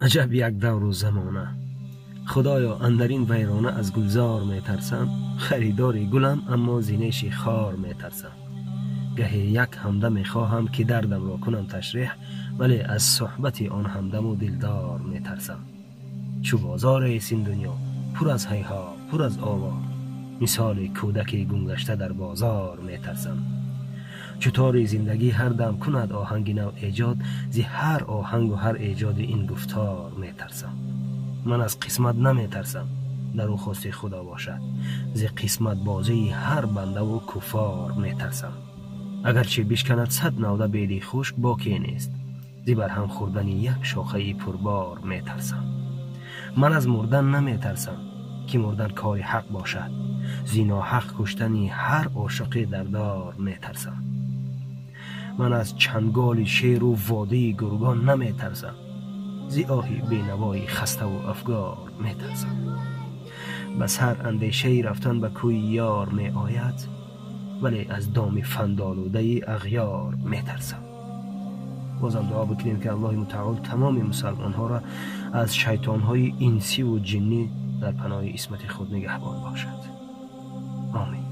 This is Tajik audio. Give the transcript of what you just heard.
Аҷаб як давру замона. Худоё, андар ин вайрона аз гулзор метарсам, харидори гулам, аммо зи неши хор метарсам. Гаҳе як ҳамдам мехоҳам, ки дардамро кунам ташреҳ, вале аз суҳбати он ҳамдаму дилдор метарсам. Чу бозорест ин дунё, пур аз ҳайҳо, пур аз овор, мисоли кӯдаки гумгашта дар бозор метарсам. Чу тори зиндагӣ ҳар дам кунад оҳанги нав эҷод, зи ҳар оҳангу ҳар эҷоди ин гуфтор метарсам. Ман аз қисмат наметарсам, дар ӯ хости Худо бошад, зи қисматбозии ҳар бандаву куффор метарсам. Агарчи бишканад 100 навда беди хушк, боке нест, зи барҳам хӯрдани як шохаи пурбор метарсам. Ман аз мурдан наметарсам, ки мурдан кори ҳақ бошад, зи ноҳақ куштани ҳар ошиқи дардор метарсам. Ман аз чанголи шеру водии гургон наметарсам, зи оҳи бенавои хаставу афгор метарсам. Ба сар андешаи рафтан ба кӯи ёр меояд, вале аз доми фандолудаи ағёр метарсам. Бозам дуо бикунем, ки Аллоҳи мутаол тамоми мусалмонҳоро аз шайтонҳои инсиву ҷиннӣ дар паноҳи исмати худ нигаҳбон бошад. Омин.